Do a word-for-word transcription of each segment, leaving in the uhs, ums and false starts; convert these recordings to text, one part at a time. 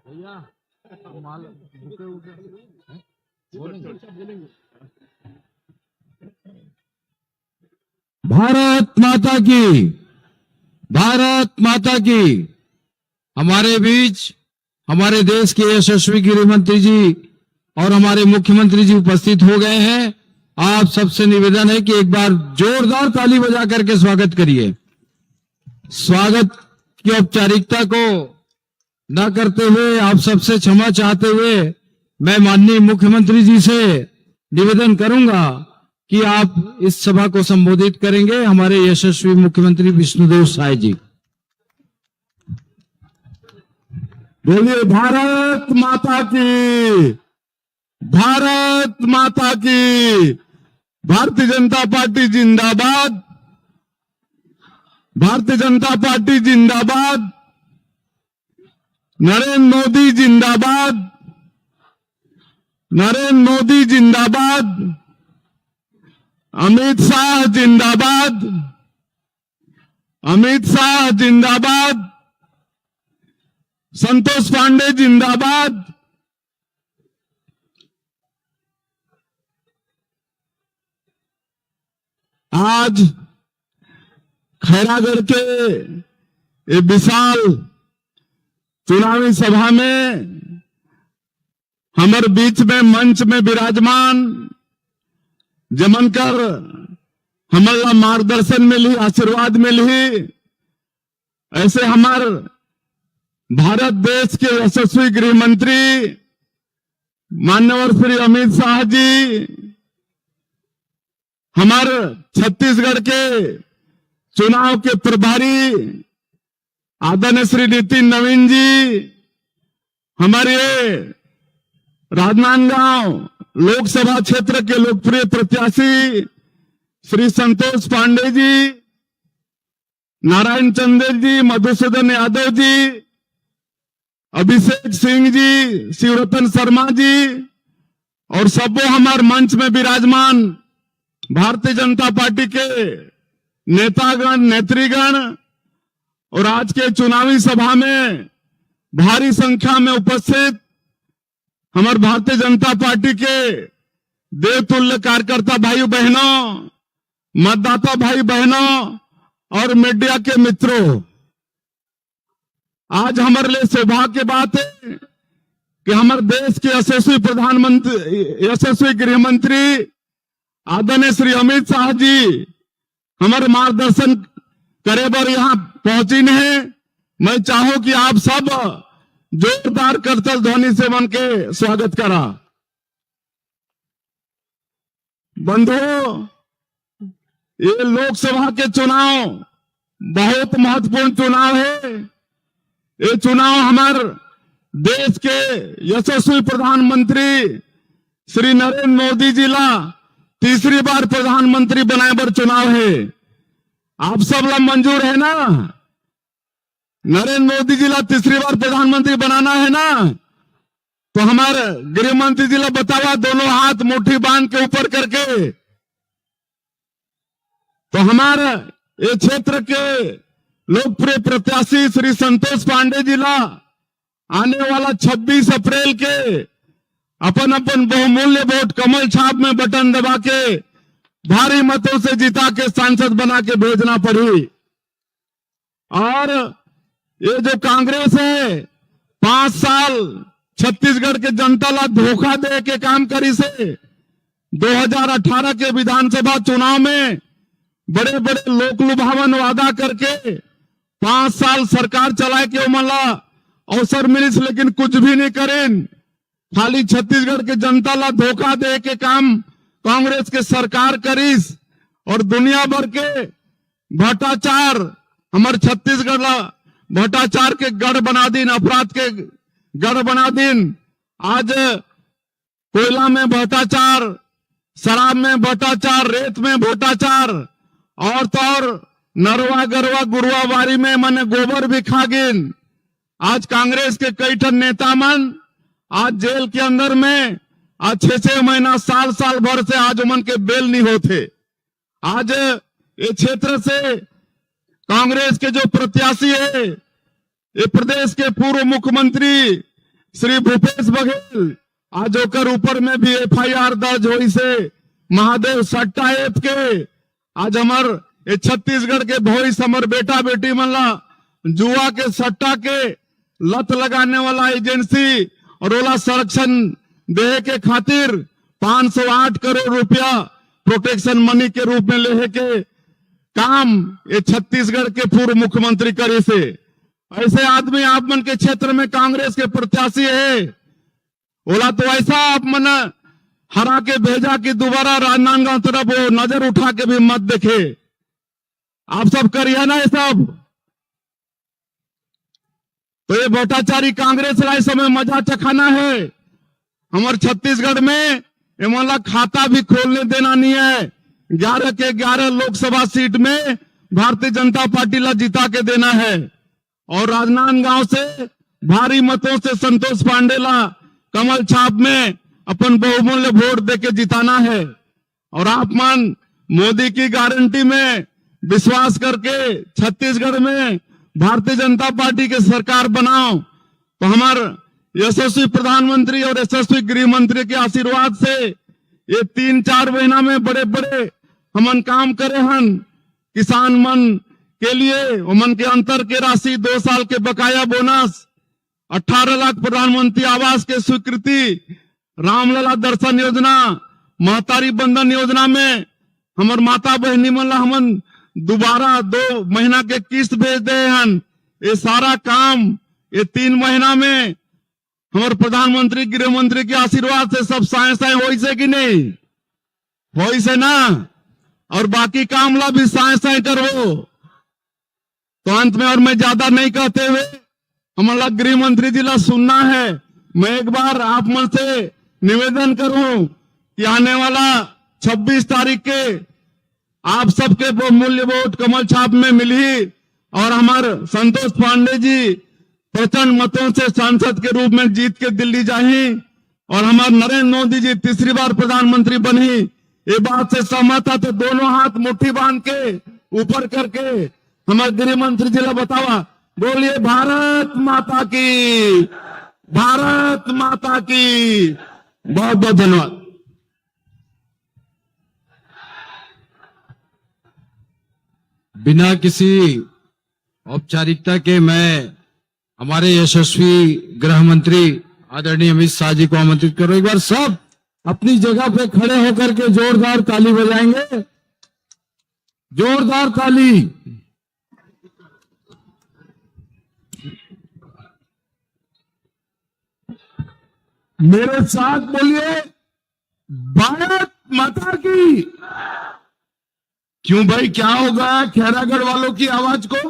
भैया, माल उठे, उठे। हैं? बोलेंगे। भारत माता की, भारत माता की। हमारे बीच हमारे देश के यशस्वी गृह मंत्री जी और हमारे मुख्यमंत्री जी उपस्थित हो गए हैं। आप सबसे निवेदन है कि एक बार जोरदार ताली बजा करके स्वागत करिए। स्वागत की औपचारिकता को न करते हुए, आप सबसे क्षमा चाहते हुए, मैं माननीय मुख्यमंत्री जी से निवेदन करूंगा कि आप इस सभा को संबोधित करेंगे, हमारे यशस्वी मुख्यमंत्री विष्णुदेव साय जी। बोलिए भारत माता की, भारत माता की। भारतीय जनता पार्टी जिंदाबाद, भारतीय जनता पार्टी जिंदाबाद, नरेंद्र मोदी जिंदाबाद, नरेंद्र मोदी जिंदाबाद, अमित शाह जिंदाबाद, अमित शाह जिंदाबाद, संतोष पांडे जिंदाबाद। आज खैरागढ़ के ये विशाल चुनावी सभा में हमर बीच में मंच में विराजमान, जमन कर हमन ला मार्गदर्शन मिलही, आशीर्वाद मिलही, ऐसे हमर भारत देश के यशस्वी गृह मंत्री मान्यवर श्री अमित शाह जी, हमर छत्तीसगढ़ के चुनाव के प्रभारी आदरणीय श्री नितिन नवीन जी, हमारे राजनांदगांव लोकसभा क्षेत्र के लोकप्रिय प्रत्याशी श्री संतोष पांडे जी, नारायण चंदेल जी, मधुसूदन यादव जी, अभिषेक सिंह जी, शिवरतन शर्मा जी और सबो हमार मंच में विराजमान भारतीय जनता पार्टी के नेतागण, नेतृगण और आज के चुनावी सभा में भारी संख्या में उपस्थित हमार भारतीय जनता पार्टी के देवतुल्य कार्यकर्ता भाई बहनों, मतदाता भाई बहनों और मीडिया के मित्रों, आज हमारे लिए सौभाग्य बात है कि हमारे देश के यशस्वी प्रधानमंत्री, यशस्वी गृह मंत्री आदरणीय श्री अमित शाह जी हमारे मार्गदर्शन करे बर यहाँ पहुंचिन है। मैं चाहूं कि आप सब जोरदार करताल ध्वनि से मन के स्वागत करा। बंधुओं, ये लोकसभा के चुनाव बहुत महत्वपूर्ण चुनाव है। ये चुनाव हमार देश के यशस्वी प्रधानमंत्री श्री नरेंद्र मोदी जी ला तीसरी बार प्रधानमंत्री बनाए बर चुनाव है। आप सब ला मंजूर है ना? नरेंद्र मोदी जी ला तीसरी बार प्रधानमंत्री बनाना है ना? तो हमारे गृह मंत्री जी ला बतावा, दोनों हाथ मुट्ठी बांध के ऊपर करके। तो हमारे ये क्षेत्र के लोकप्रिय प्रत्याशी श्री संतोष पांडे जी ला आने वाला छब्बीस अप्रैल के अपन अपन बहुमूल्य वोट कमल छाप में बटन दबा के भारी मतों से जिता के सांसद बना के भेजना पड़ी। और ये जो कांग्रेस है, पांच साल छत्तीसगढ़ के जनता ला धोखा दे के काम करिस हे। दो हज़ार अठारह के विधानसभा चुनाव में बड़े बड़े लोक लुभावन वादा करके पांच साल सरकार चलाए के ओमन ला अवसर मिलिस, लेकिन कुछ भी नहीं करेन। खाली छत्तीसगढ़ के जनता ला धोखा दे के काम कांग्रेस के सरकार करिस और दुनिया भर के भ्रष्टाचार हमर छत्तीसगढ़ ला भ्रष्टाचार के गढ़ बना दिन, अपराध के गढ़ बना दिन। आज कोयला में भ्रष्टाचार, शराब में भ्रष्टाचार, रेत में भ्रष्टाचार, और तो और नरवा गरवा गुरुआ बारी में मने गोबर भी खा गिन। आज कांग्रेस के कई ठन नेता मन आज जेल के अंदर में आज छह छह महीना, साल साल भर से आज ओमन के बेल नहीं होते। आज ये क्षेत्र से कांग्रेस के जो प्रत्याशी है ये प्रदेश के पूर्व मुख्यमंत्री श्री भूपेश बघेल, आज ओकर ऊपर में भी एफआईआर दर्ज होइसे महादेव सट्टा ऐप के। आज हमर ये छत्तीसगढ़ के भविष्य, हमर बेटा बेटी मन ला जुआ के, सट्टा के लत लगाने वाला एजेंसी और ओला संरक्षण देहे के खातिर पाँच सौ आठ करोड़ रुपया प्रोटेक्शन मनी के रूप में लेहे के काम ये छत्तीसगढ़ के पूर्व मुख्यमंत्री करिसे। ऐसे आदमी आप मन के क्षेत्र में कांग्रेस के प्रत्याशी हे, ओला तो ऐसा आप मन हरा के भेजा कि दोबारा राजनांदगांव तरफ वो नजर उठा के भी मत देखे। आप सब करिया ना ये सब। तो ये भट्टाचारी कांग्रेस ला इस समय मजा चखाना हे। हमर छत्तीसगढ़ में एमन ला खाता भी खोलने देना नहीं हे। ग्यारह के ग्यारह लोकसभा सीट में भारतीय जनता पार्टी ला जिता के देना हे। और राजनांदगांव से भारी मतों से संतोष पांडे ला कमल छाप में अपन बहुमूल्य वोट देके जिताना हे। और आप मन मोदी की गारंटी में विश्वास करके छत्तीसगढ़ में भारतीय जनता पार्टी के सरकार बनाओ, तो हमर यशस्वी प्रधानमंत्री और यशस्वी गृह मंत्री के आशीर्वाद से ये तीन चार महीना में बड़े बड़े हमन काम करे हन। किसान मन के लिए ओमन के अंतर के राशि, दो साल के बकाया बोनस, अठारह लाख प्रधानमंत्री आवास के स्वीकृति, रामलला दर्शन योजना, महतारी बंदन योजना में हमर माता बहिनी मन ला हमन दोबारा दो महीना के किस्त भेज दे हन। ये सारा काम ये तीन महीना में हमर प्रधानमंत्री, गृह मंत्री के आशीर्वाद से सब साए साए होइसे कि नहीं? होइसे ना? और बाकी काम ला भी साए साए करबो। तो अंत में और मैं ज्यादा नहीं कहते हुए हमन ला गृह मंत्री जी ला सुनना हे। मैं एक बार आप मन से निवेदन करूं कि आने वाला छब्बीस तारीख के आप सबके बहुमूल्य वोट कमल छाप में मिलही और हमर संतोष पांडे जी प्रचंड मतों से सांसद के रूप में जीत के दिल्ली जाही और हमर नरेंद्र मोदी जी तीसरी बार प्रधानमंत्री बनही। ये बात से सहमत हे तो दोनों हाथ मुट्ठी बांध के ऊपर करके हमर गृह मंत्री जी ला बतावा। बोलिए भारत माता की, भारत माता की। बहुत बहुत धन्यवाद। बिना किसी औपचारिकता के मैं हमारे यशस्वी गृह मंत्री आदरणीय अमित शाह जी को आमंत्रित करूं। एक बार सब अपनी जगह पे खड़े होकर के जोरदार ताली बजाएंगे, जोरदार ताली। मेरे साथ बोलिए, भारत माता की। क्यों भाई, क्या हो गया खैरागढ़ वालों की आवाज को?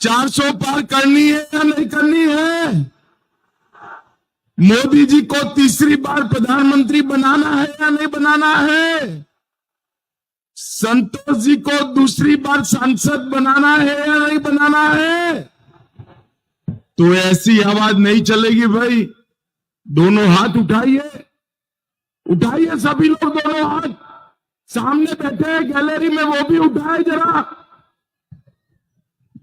चार सौ पार करनी है या नहीं करनी है? मोदी जी को तीसरी बार प्रधानमंत्री बनाना है या नहीं बनाना है? संतोष जी को दूसरी बार सांसद बनाना है या नहीं बनाना है? तो ऐसी आवाज नहीं चलेगी भाई। दोनों हाथ उठाइए, उठाइए सभी लोग दोनों हाथ। सामने बैठे हैं गैलरी में, वो भी उठाए जरा।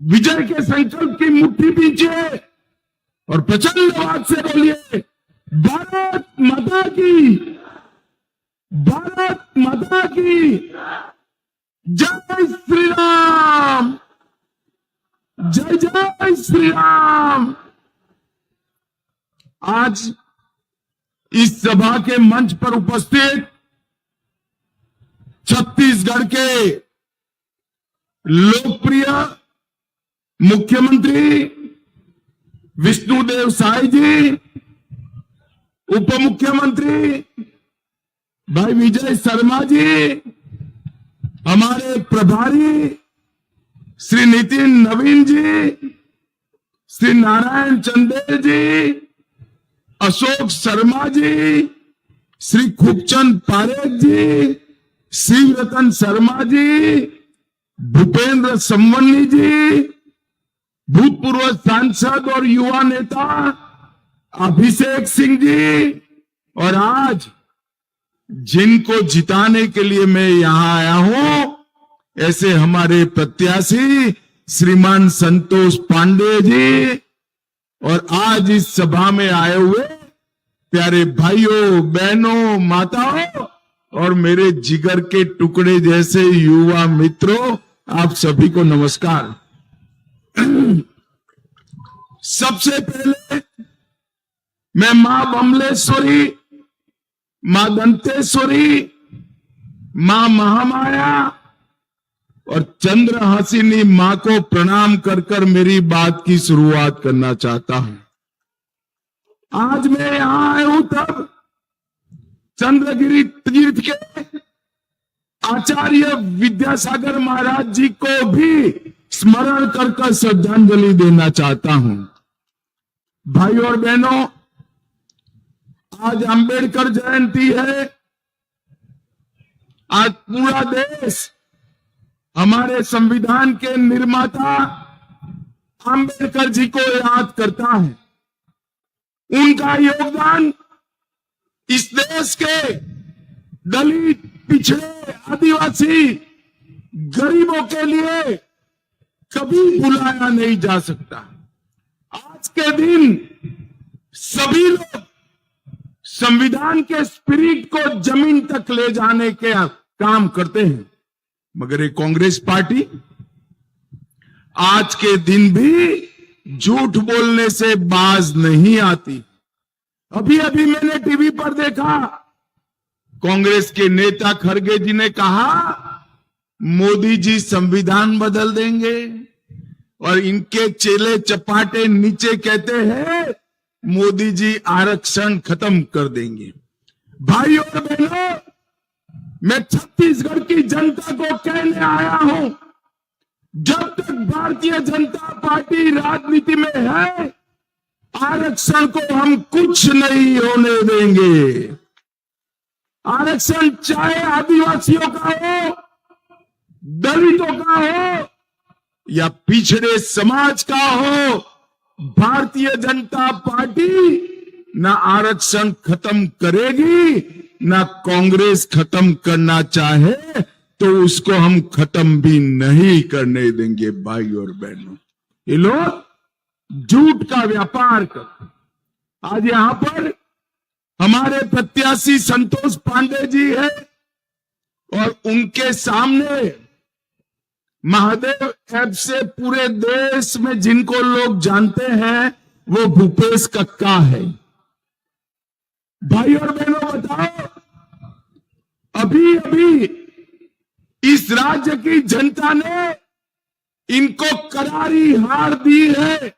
विजय के संकल्प की मुट्ठी भींचिए और प्रचंड आवाज से बोलिए, भारत माता की, भारत माता की। जय श्री राम, जय जय श्री राम। आज इस सभा के मंच पर उपस्थित छत्तीसगढ़ के लोकप्रिय मुख्यमंत्री विष्णुदेव साय जी, उप मुख्यमंत्री भाई विजय शर्मा जी, हमारे प्रभारी श्री नितिन नवीन जी, श्री नारायण चंदेल जी, अशोक शर्मा जी, श्री खूबचंद पारेख जी, शिव रतन शर्मा जी, भूपेंद्र संवन्नी जी, भूतपूर्व सांसद और युवा नेता अभिषेक सिंह जी, और आज जिनको जिताने के लिए मैं यहां आया हूं, ऐसे हमारे प्रत्याशी श्रीमान संतोष पांडे जी और आज इस सभा में आए हुए प्यारे भाइयों, बहनों, माताओं और मेरे जिगर के टुकड़े जैसे युवा मित्रों, आप सभी को नमस्कार। सबसे पहले मैं मां बमलेश्वरी, मां दंतेश्वरी, मां महामाया और चंद्रहासिनी मां को प्रणाम कर कर मेरी बात की शुरुआत करना चाहता हूं। आज मैं यहां आया हूं तब चंद्रगिरी तीर्थ के आचार्य विद्यासागर महाराज जी को भी स्मरण कर कर श्रद्धांजलि देना चाहता हूं। भाई और बहनों, आज अंबेडकर जयंती है। आज पूरा देश हमारे संविधान के निर्माता अंबेडकर जी को याद करता है। उनका योगदान इस देश के दलित, पिछड़े, आदिवासी, गरीबों के लिए कभी भुलाया नहीं जा सकता। आज के दिन सभी लोग संविधान के स्पिरिट को जमीन तक ले जाने के काम करते हैं, मगर ये कांग्रेस पार्टी आज के दिन भी झूठ बोलने से बाज नहीं आती। अभी अभी मैंने टीवी पर देखा, कांग्रेस के नेता खरगे जी ने कहा, मोदी जी संविधान बदल देंगे, और इनके चेले चपाटे नीचे कहते हैं, मोदी जी आरक्षण खत्म कर देंगे। भाई और बहनों, मैं छत्तीसगढ़ की जनता को कहने आया हूं, जब तक भारतीय जनता पार्टी राजनीति में है, आरक्षण को हम कुछ नहीं होने देंगे। आरक्षण चाहे आदिवासियों का हो, दलितों का हो या पिछड़े समाज का हो, भारतीय जनता पार्टी ना आरक्षण खत्म करेगी, ना कांग्रेस खत्म करना चाहे तो उसको हम खत्म भी नहीं करने देंगे। भाई और बहनों, ये लोग झूठ का व्यापार कर, आज यहां पर हमारे प्रत्याशी संतोष पांडे जी है और उनके सामने महादेव ऐप से पूरे देश में जिनको लोग जानते हैं वो भूपेश कक्का है। भाई और बहनों, बताओ, अभी अभी इस राज्य की जनता ने इनको करारी हार दी है।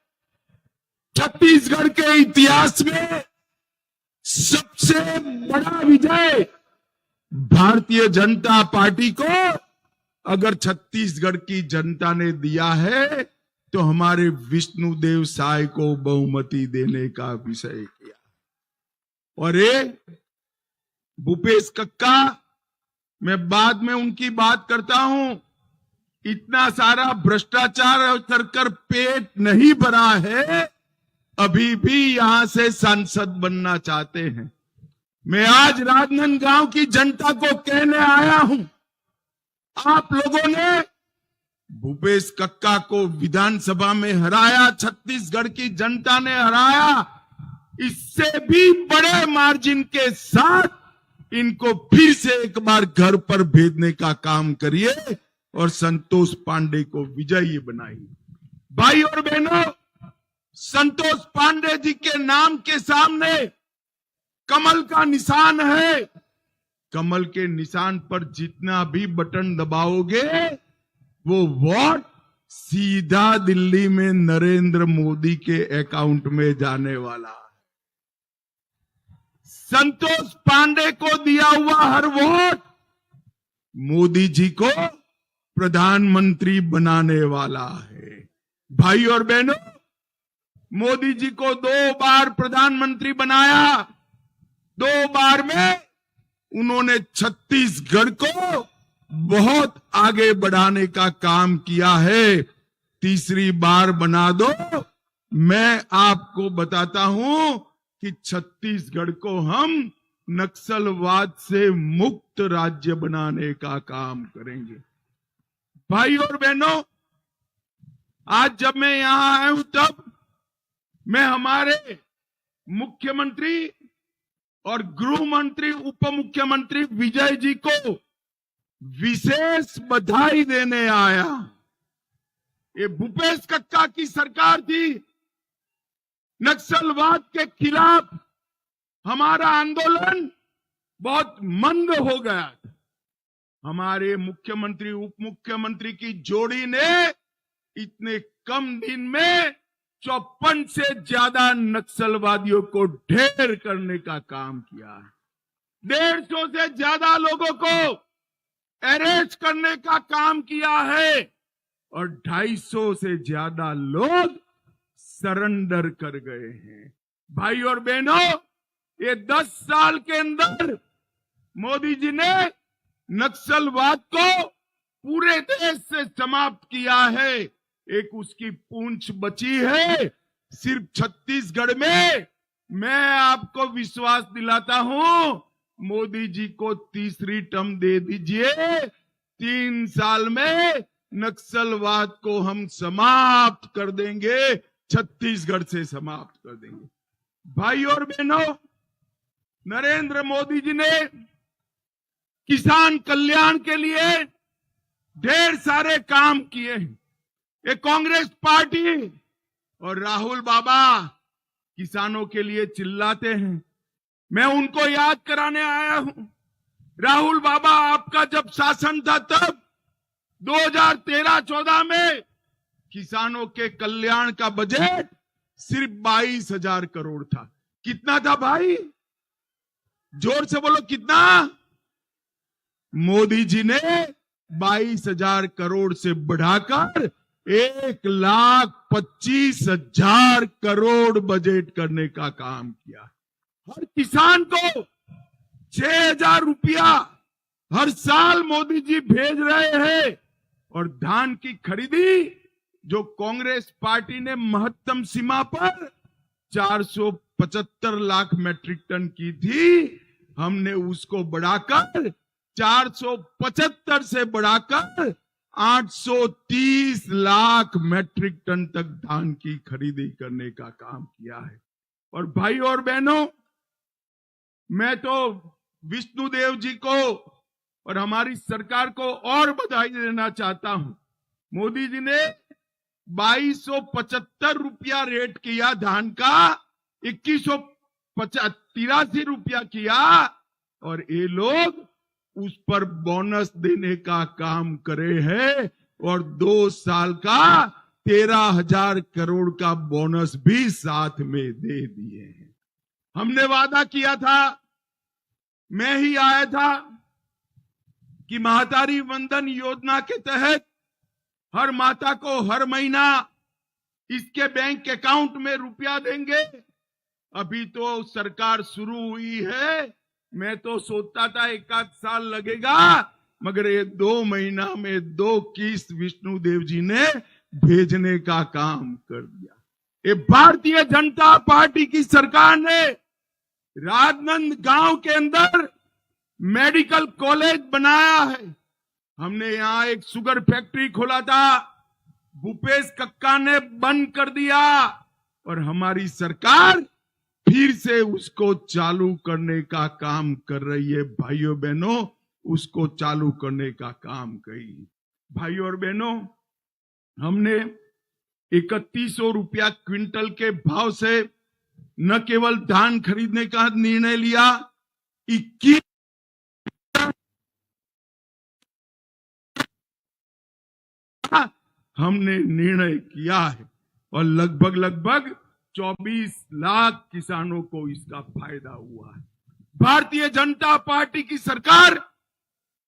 छत्तीसगढ़ के इतिहास में सबसे बड़ा विजय भारतीय जनता पार्टी को अगर छत्तीसगढ़ की जनता ने दिया है तो हमारे विष्णुदेव साय को बहुमति देने का विषय किया। और ये भूपेश कक्का, मैं बाद में उनकी बात करता हूं, इतना सारा भ्रष्टाचार कर कर पेट नहीं भरा है, अभी भी यहां से सांसद बनना चाहते हैं। मैं आज राजनांदगांव की जनता को कहने आया हूं, आप लोगों ने भूपेश कक्का को विधानसभा में हराया, छत्तीसगढ़ की जनता ने हराया, इससे भी बड़े मार्जिन के साथ इनको फिर से एक बार घर पर भेजने का काम करिए और संतोष पांडे को विजयी बनाइए। भाई और बहनों, संतोष पांडे जी के नाम के सामने कमल का निशान है। कमल के निशान पर जितना भी बटन दबाओगे, वो वोट सीधा दिल्ली में नरेंद्र मोदी के अकाउंट में जाने वाला है। संतोष पांडे को दिया हुआ हर वोट मोदी जी को प्रधानमंत्री बनाने वाला है। भाई और बहनों, मोदी जी को दो बार प्रधानमंत्री बनाया, दो बार में उन्होंने छत्तीसगढ़ को बहुत आगे बढ़ाने का काम किया है। तीसरी बार बना दो, मैं आपको बताता हूं कि छत्तीसगढ़ को हम नक्सलवाद से मुक्त राज्य बनाने का काम करेंगे। भाई और बहनों, आज जब मैं यहां आया हूं, तब मैं हमारे मुख्यमंत्री और गृह मंत्री, उप मुख्यमंत्री विजय जी को विशेष बधाई देने आया। ये भूपेश कक्का की सरकार थी, नक्सलवाद के खिलाफ हमारा आंदोलन बहुत मंद हो गया था। हमारे मुख्यमंत्री, उप मुख्यमंत्री की जोड़ी ने इतने कम दिन में चौपन से ज्यादा नक्सलवादियों को ढेर करने का काम किया है। डेढ़ सौ से ज्यादा लोगों को अरेस्ट करने का काम किया है और ढाई सौ से ज्यादा लोग सरेंडर कर गए हैं। भाई और बहनों, ये दस साल के अंदर मोदी जी ने नक्सलवाद को पूरे देश से समाप्त किया है। एक उसकी पूंछ बची है सिर्फ छत्तीसगढ़ में। मैं आपको विश्वास दिलाता हूं, मोदी जी को तीसरी टर्म दे दीजिए, तीन साल में नक्सलवाद को हम समाप्त कर देंगे, छत्तीसगढ़ से समाप्त कर देंगे। भाई और बहनों, नरेंद्र मोदी जी ने किसान कल्याण के लिए ढेर सारे काम किए हैं। ये कांग्रेस पार्टी और राहुल बाबा किसानों के लिए चिल्लाते हैं, मैं उनको याद कराने आया हूं। राहुल बाबा, आपका जब शासन था, तब दो हज़ार तेरह चौदह में किसानों के कल्याण का बजट सिर्फ बाईस हज़ार करोड़ था। कितना था भाई? जोर से बोलो, कितना? मोदी जी ने बाईस हज़ार करोड़ से बढ़ाकर एक लाख पच्चीस हज़ार करोड़ बजट करने का काम किया। हर किसान को छह हज़ार रुपया हर साल मोदी जी भेज रहे हैं और धान की खरीदी, जो कांग्रेस पार्टी ने महत्तम सीमा पर चार सौ पचहत्तर लाख मीट्रिक टन की थी, हमने उसको बढ़ाकर, चार सौ पचहत्तर से बढ़ाकर आठ सौ तीस लाख मीट्रिक टन तक धान की खरीदी करने का काम किया है। और भाई और बहनों, मैं तो विष्णुदेव जी को और हमारी सरकार को और बधाई देना चाहता हूं। मोदी जी ने बाईस सौ पचहत्तर रुपया रेट किया धान का, इक्कीस सौ तिरासी रुपया किया, और ये लोग उस पर बोनस देने का काम करे हैं और दो साल का तेरह हज़ार करोड़ का बोनस भी साथ में दे दिए हैं। हमने वादा किया था, मैं ही आया था कि महतारी वंदन योजना के तहत हर माता को हर महीना इसके बैंक अकाउंट में रुपया देंगे। अभी तो सरकार शुरू हुई है, मैं तो सोचता था एक आध साल लगेगा, मगर ये दो महीना में दो किस्त विष्णुदेव जी ने भेजने का काम कर दिया। ये भारतीय जनता पार्टी की सरकार ने राजनांदगांव के अंदर मेडिकल कॉलेज बनाया है। हमने यहां एक शुगर फैक्ट्री खोला था, भूपेश कक्का ने बंद कर दिया, और हमारी सरकार फिर से उसको चालू करने का काम कर रही है। भाइयों बहनों, उसको चालू करने का काम करी। भाइयों और बहनों, हमने इकतीस सौ रुपया क्विंटल के भाव से न केवल धान खरीदने का निर्णय लिया, इक्कीस हमने निर्णय किया है और लगभग, लगभग चौबीस लाख किसानों को इसका फायदा हुआ है। भारतीय जनता पार्टी की सरकार,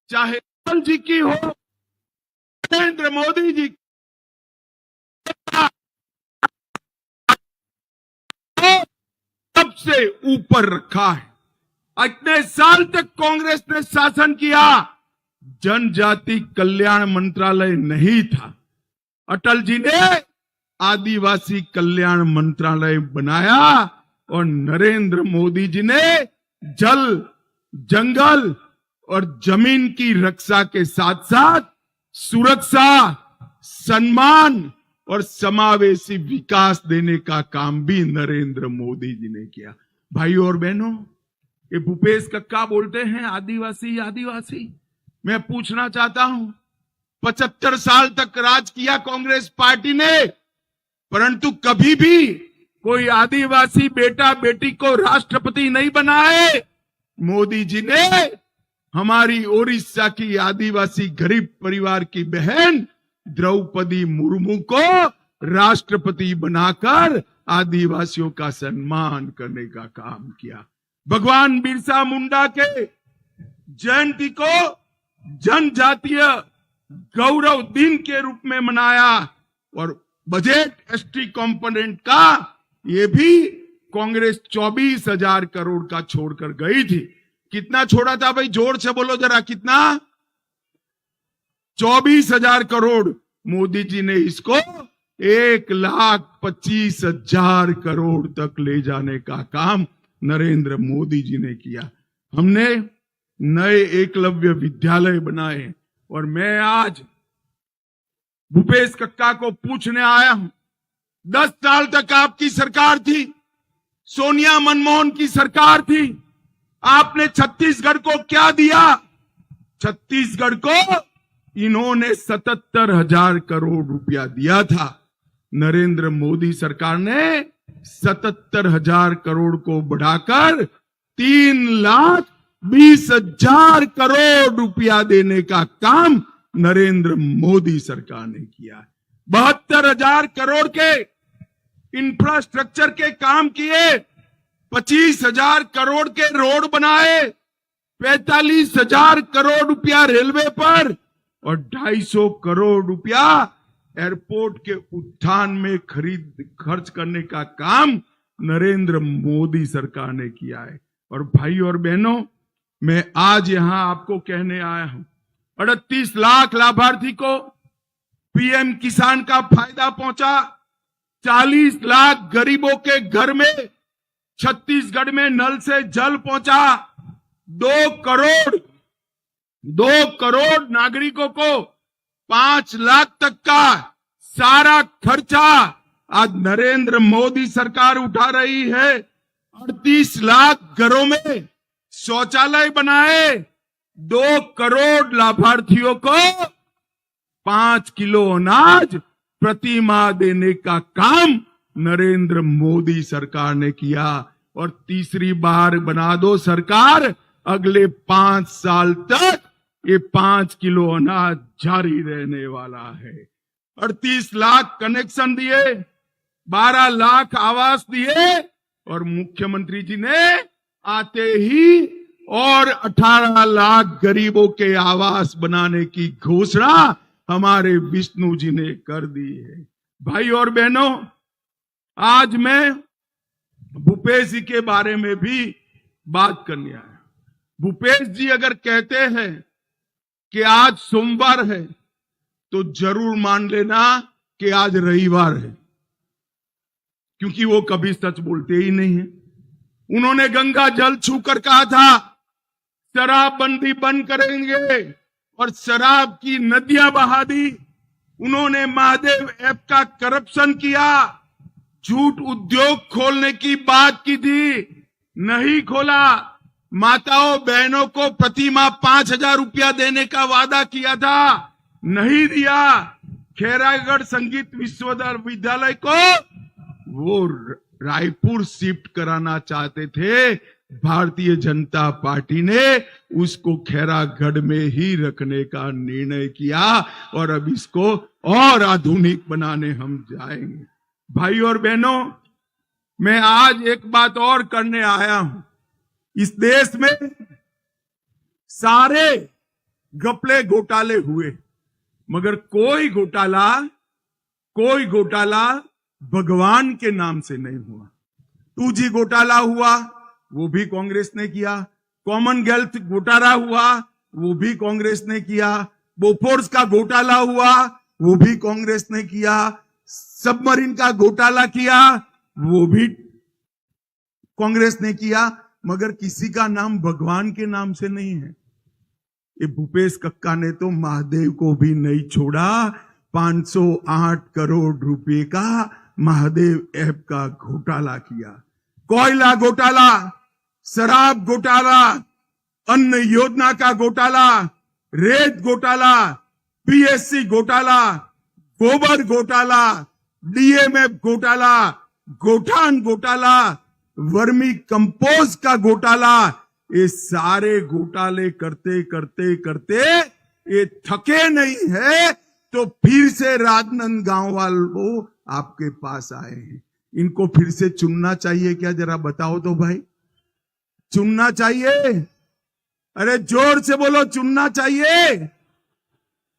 चाहे अटल जी की हो, नरेंद्र मोदी जी की, सबसे ऊपर रखा है। इतने साल तक कांग्रेस ने शासन किया, जनजाति कल्याण मंत्रालय नहीं था। अटल जी ने आदिवासी कल्याण मंत्रालय बनाया और नरेंद्र मोदी जी ने जल, जंगल और जमीन की रक्षा के साथ साथ सुरक्षा, सम्मान और समावेशी विकास देने का काम भी नरेंद्र मोदी जी ने किया। भाइयों और बहनों, ये भूपेश कक्का बोलते हैं आदिवासी, आदिवासी। मैं पूछना चाहता हूं, पचहत्तर साल तक राज किया कांग्रेस पार्टी ने, परंतु कभी भी कोई आदिवासी बेटा बेटी को राष्ट्रपति नहीं बनाए। मोदी जी ने हमारी ओडिशा की आदिवासी गरीब परिवार की बहन द्रौपदी मुर्मू को राष्ट्रपति बनाकर आदिवासियों का सम्मान करने का काम किया। भगवान बिरसा मुंडा के जयंती को जनजातीय गौरव दिन के रूप में मनाया और बजट एसटी कंपोनेंट का ये भी कांग्रेस चौबीस हजार करोड़ का छोड़कर गई थी। कितना छोड़ा था भाई, जोर से बोलो जरा, कितना? चौबीस हजार करोड़। मोदी जी ने इसको एक लाख पच्चीस हजार करोड़ तक ले जाने का काम नरेंद्र मोदी जी ने किया। हमने नए एकलव्य विद्यालय बनाए और मैं आज भूपेश कक्का को पूछने आया हूं, दस साल तक आपकी सरकार थी, सोनिया मनमोहन की सरकार थी, आपने छत्तीसगढ़ को क्या दिया? छत्तीसगढ़ को इन्होंने सतहत्तर हजार करोड़ रुपया दिया था। नरेंद्र मोदी सरकार ने सतहत्तर हजार करोड़ को बढ़ाकर तीन लाख बीस हजार करोड़ रुपया देने का काम नरेंद्र मोदी सरकार ने किया है। बहत्तर हजार करोड़ के इंफ्रास्ट्रक्चर के काम किए, पच्चीस हजार करोड़ के रोड बनाए, पैंतालीस हजार करोड़ रुपया रेलवे पर और ढाई सौ करोड़ रुपया एयरपोर्ट के उत्थान में खरीद, खर्च करने का काम नरेंद्र मोदी सरकार ने किया है। और भाई और बहनों, मैं आज यहां आपको कहने आया हूं, अड़तीस लाख लाभार्थी को पीएम किसान का फायदा पहुंचा, चालीस लाख गरीबों के घर में छत्तीसगढ़ में नल से जल पहुंचा, दो करोड़, दो करोड़ नागरिकों को पांच लाख तक का सारा खर्चा आज नरेंद्र मोदी सरकार उठा रही है। अड़तीस लाख घरों में शौचालय बनाए, दो करोड़ लाभार्थियों को पांच किलो अनाज प्रति माह देने का काम नरेंद्र मोदी सरकार ने किया। और तीसरी बार बना दो सरकार, अगले पांच साल तक ये पांच किलो अनाज जारी रहने वाला है। अड़तीस लाख कनेक्शन दिए, बारह लाख आवास दिए और मुख्यमंत्री जी ने आते ही और अठारह लाख गरीबों के आवास बनाने की घोषणा हमारे विष्णु जी ने कर दी है। भाई और बहनों, आज मैं भूपेश जी के बारे में भी बात करने आया। भूपेश जी अगर कहते हैं कि आज सोमवार है, तो जरूर मान लेना कि आज रविवार है, क्योंकि वो कभी सच बोलते ही नहीं है। उन्होंने गंगा जल छूकर कहा था, शराबबंदी बंद करेंगे, और शराब की नदियां बहा दी। उन्होंने महादेव ऐप का करप्शन किया, झूठ उद्योग खोलने की बात की थी, नहीं खोला। माताओं बहनों को प्रति माह पांच हजार रुपया देने का वादा किया था, नहीं दिया। खैरागढ़ संगीत विश्वविद्यालय को वो र-, रायपुर शिफ्ट कराना चाहते थे। भारतीय जनता पार्टी ने उसको खैरागढ़ में ही रखने का निर्णय किया और अब इसको और आधुनिक बनाने हम जाएंगे। भाई और बहनों, मैं आज एक बात और करने आया हूं। इस देश में सारे घपले घोटाले हुए, मगर कोई घोटाला, कोई घोटाला भगवान के नाम से नहीं हुआ। टू जी घोटाला हुआ, वो भी कांग्रेस ने किया। कॉमनवेल्थ घोटाला हुआ, वो भी कांग्रेस ने किया। बोफोर्स का घोटाला हुआ, वो भी कांग्रेस ने किया। सबमरीन का घोटाला किया, वो भी कांग्रेस ने किया, मगर किसी का नाम भगवान के नाम से नहीं है। ये भूपेश कक्का ने तो महादेव को भी नहीं छोड़ा, पाँच सौ आठ करोड़ रुपए का महादेव ऐप का घोटाला किया। कोयला घोटाला, शराब घोटाला, अन्न योजना का घोटाला, रेत घोटाला, पीएससी घोटाला, गोबर घोटाला, डीएमएफ घोटाला, गोठान घोटाला, वर्मी कंपोस्ट का घोटाला, ये सारे घोटाले करते करते करते ये थके नहीं है, तो फिर से राजनांदगांव वालों आपके पास आए हैं। इनको फिर से चुनना चाहिए क्या? जरा बताओ तो भाई, चुनना चाहिए? अरे जोर से बोलो, चुनना चाहिए?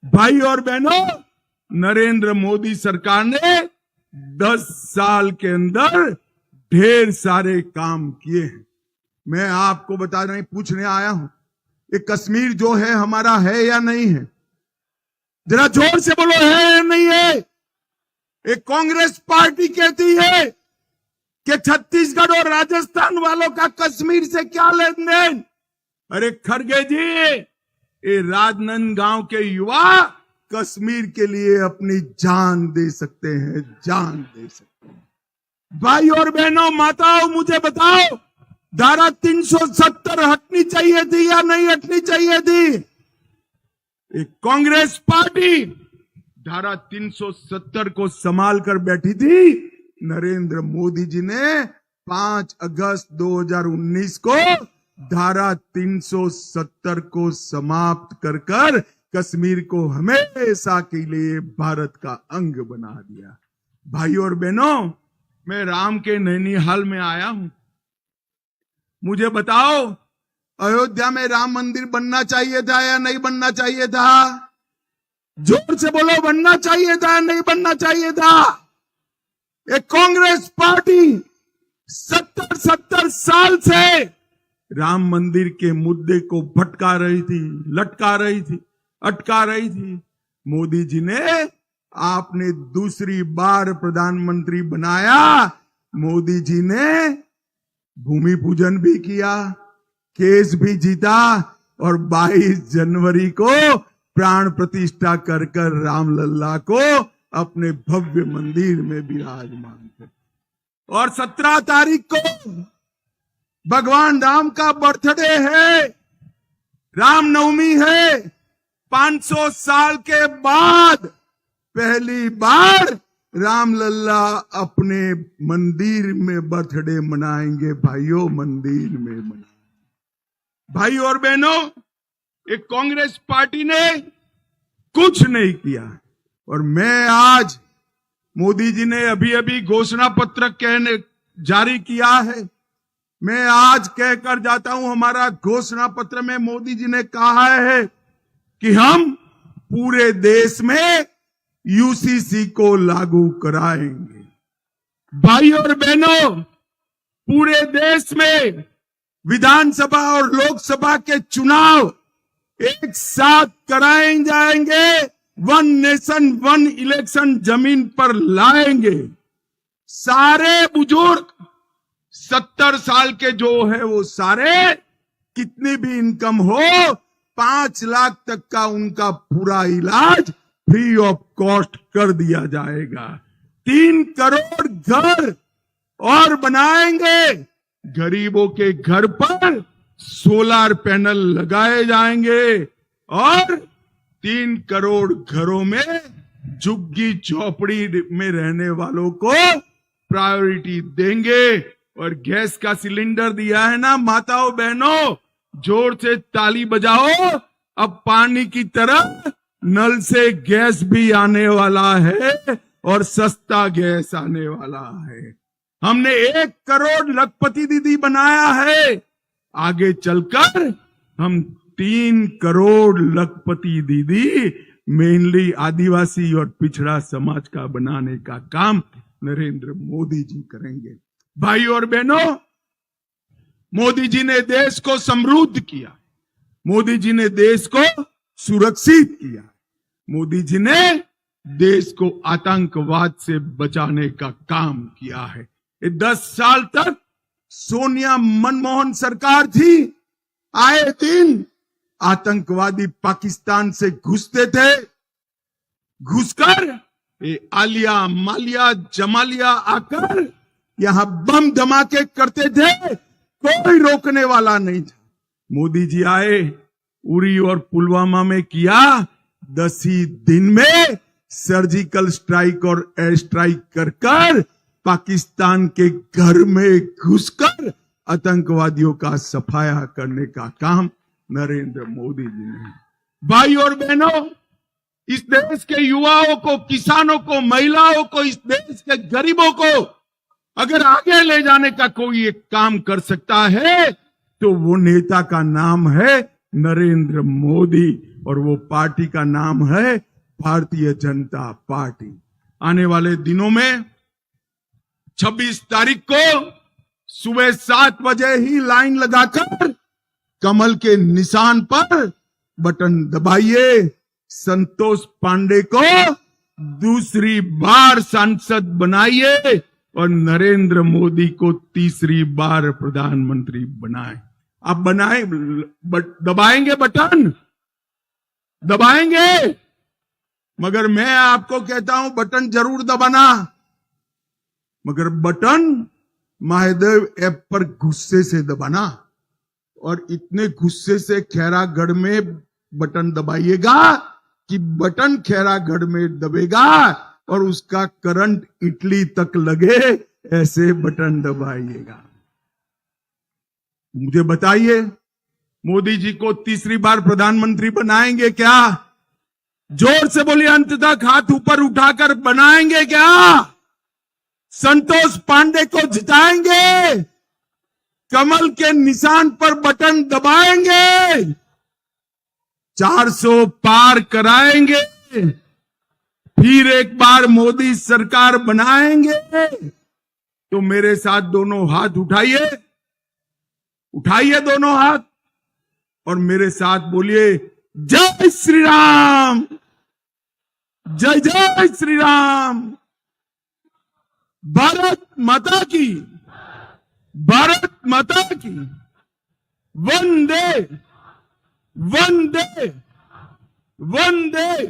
भाई और बहनों, नरेंद्र मोदी सरकार ने दस साल के अंदर ढेर सारे काम किए हैं। मैं आपको बता रही, पूछने आया हूं, ये कश्मीर जो है हमारा है या नहीं है? जरा जोर से बोलो, है या नहीं है? एक कांग्रेस पार्टी कहती है कि छत्तीसगढ़ और राजस्थान वालों का कश्मीर से क्या लेन देन। अरे खड़गे जी, ये राजनांदगांव के युवा कश्मीर के लिए अपनी जान दे सकते हैं, जान दे सकते हैं। भाई और बहनों, माताओं, मुझे बताओ, धारा तीन सौ सत्तर हटनी चाहिए थी या नहीं हटनी चाहिए थी? एक कांग्रेस पार्टी धारा तीन सौ सत्तर को संभाल कर बैठी थी। नरेंद्र मोदी जी ने पाँच अगस्त दो हज़ार उन्नीस को धारा तीन सौ सत्तर को समाप्त कर कर कश्मीर को हमेशा के लिए भारत का अंग बना दिया। भाई और बहनों, मैं राम के नैनिहाल में आया हूं। मुझे बताओ, अयोध्या में राम मंदिर बनना चाहिए था या नहीं बनना चाहिए था? जोर से बोलो, बनना चाहिए था या नहीं बनना चाहिए था? एक कांग्रेस पार्टी सत्तर सत्तर साल से राम मंदिर के मुद्दे को भटका रही थी, लटका रही थी, अटका रही थी। मोदी जी ने, आपने दूसरी बार प्रधानमंत्री बनाया, मोदी जी ने भूमि पूजन भी किया, केस भी जीता और बाईस जनवरी को प्राण प्रतिष्ठा कर कर रामलला को अपने भव्य मंदिर में विराजमान थे। और सत्रह तारीख को भगवान राम का बर्थडे है, रामनवमी है। पाँच सौ साल के बाद पहली बार रामलला अपने मंदिर में बर्थडे मनाएंगे भाइयों, मंदिर में मनाएंगे। भाई और बहनों, एक कांग्रेस पार्टी ने कुछ नहीं किया और मैं आज, मोदी जी ने अभी अभी घोषणा पत्र कहने जारी किया है, मैं आज कहकर जाता हूं, हमारा घोषणा पत्र में मोदी जी ने कहा है कि हम पूरे देश में यूसीसी को लागू कराएंगे। भाई और बहनों, पूरे देश में विधानसभा और लोकसभा के चुनाव एक साथ कराए जाएंगे, वन नेशन वन इलेक्शन जमीन पर लाएंगे। सारे बुजुर्ग सत्तर साल के जो है वो सारे, कितनी भी इनकम हो, पांच लाख तक का उनका पूरा इलाज फ्री ऑफ कॉस्ट कर दिया जाएगा। तीन करोड़ घर और बनाएंगे, गरीबों के घर पर सोलर पैनल लगाए जाएंगे और तीन करोड़ घरों में झुग्गी झोपड़ी में रहने वालों को प्रायोरिटी देंगे। और गैस का सिलेंडर दिया है ना माताओं बहनों, जोर से ताली बजाओ। अब पानी की तरह नल से गैस भी आने वाला है और सस्ता गैस आने वाला है। हमने एक करोड़ लखपति दीदी बनाया है, आगे चलकर हम तीन करोड़ लखपति दीदी मेनली आदिवासी और पिछड़ा समाज का बनाने का काम नरेंद्र मोदी जी करेंगे। भाई और बहनों, मोदी जी ने देश को समृद्ध किया, मोदी जी ने देश को सुरक्षित किया, मोदी जी ने देश को आतंकवाद से बचाने का काम किया है। ये दस साल तक सोनिया मनमोहन सरकार थी, आए दिन आतंकवादी पाकिस्तान से घुसते थे, घुसकर ये आलिया, मालिया, जमालिया आकर यहाँ बम धमाके करते थे, कोई रोकने वाला नहीं था। मोदी जी आए, उरी और पुलवामा में किया, दस ही दिन में सर्जिकल स्ट्राइक और एयर स्ट्राइक कर कर पाकिस्तान के घर में घुसकर आतंकवादियों का सफाया करने का काम नरेंद्र मोदी जी ने। भाई और बहनों, इस देश के युवाओं को, किसानों को, महिलाओं को, इस देश के गरीबों को अगर आगे ले जाने का कोई एक काम कर सकता है तो वो नेता का नाम है नरेंद्र मोदी और वो पार्टी का नाम है भारतीय जनता पार्टी। आने वाले दिनों में छब्बीस तारीख को सुबह सात बजे ही लाइन लगाकर कमल के निशान पर बटन दबाइए, संतोष पांडे को दूसरी बार सांसद बनाइए और नरेंद्र मोदी को तीसरी बार प्रधानमंत्री बनाएं। आप बनाए, बट, दबाएंगे बटन, दबाएंगे, मगर मैं आपको कहता हूं बटन जरूर दबाना, मगर बटन महादेव ऐप पर गुस्से से दबाना, और इतने गुस्से से खैरागढ़ में बटन दबाइएगा कि बटन खैरागढ़ में दबेगा और उसका करंट इटली तक लगे, ऐसे बटन दबाइएगा। मुझे बताइए, मोदी जी को तीसरी बार प्रधानमंत्री बनाएंगे क्या? जोर से बोलिए, अंत तक हाथ ऊपर उठाकर बनाएंगे क्या? संतोष पांडे को जिताएंगे, कमल के निशान पर बटन दबाएंगे, चार सौ पार कराएंगे, फिर एक बार मोदी सरकार बनाएंगे। तो मेरे साथ दोनों हाथ उठाइए, उठाइए दोनों हाथ और मेरे साथ बोलिए, जय श्री राम, जय जय श्री राम, भारत माता की, भारत माता की, वंदे, वंदे, वंदे।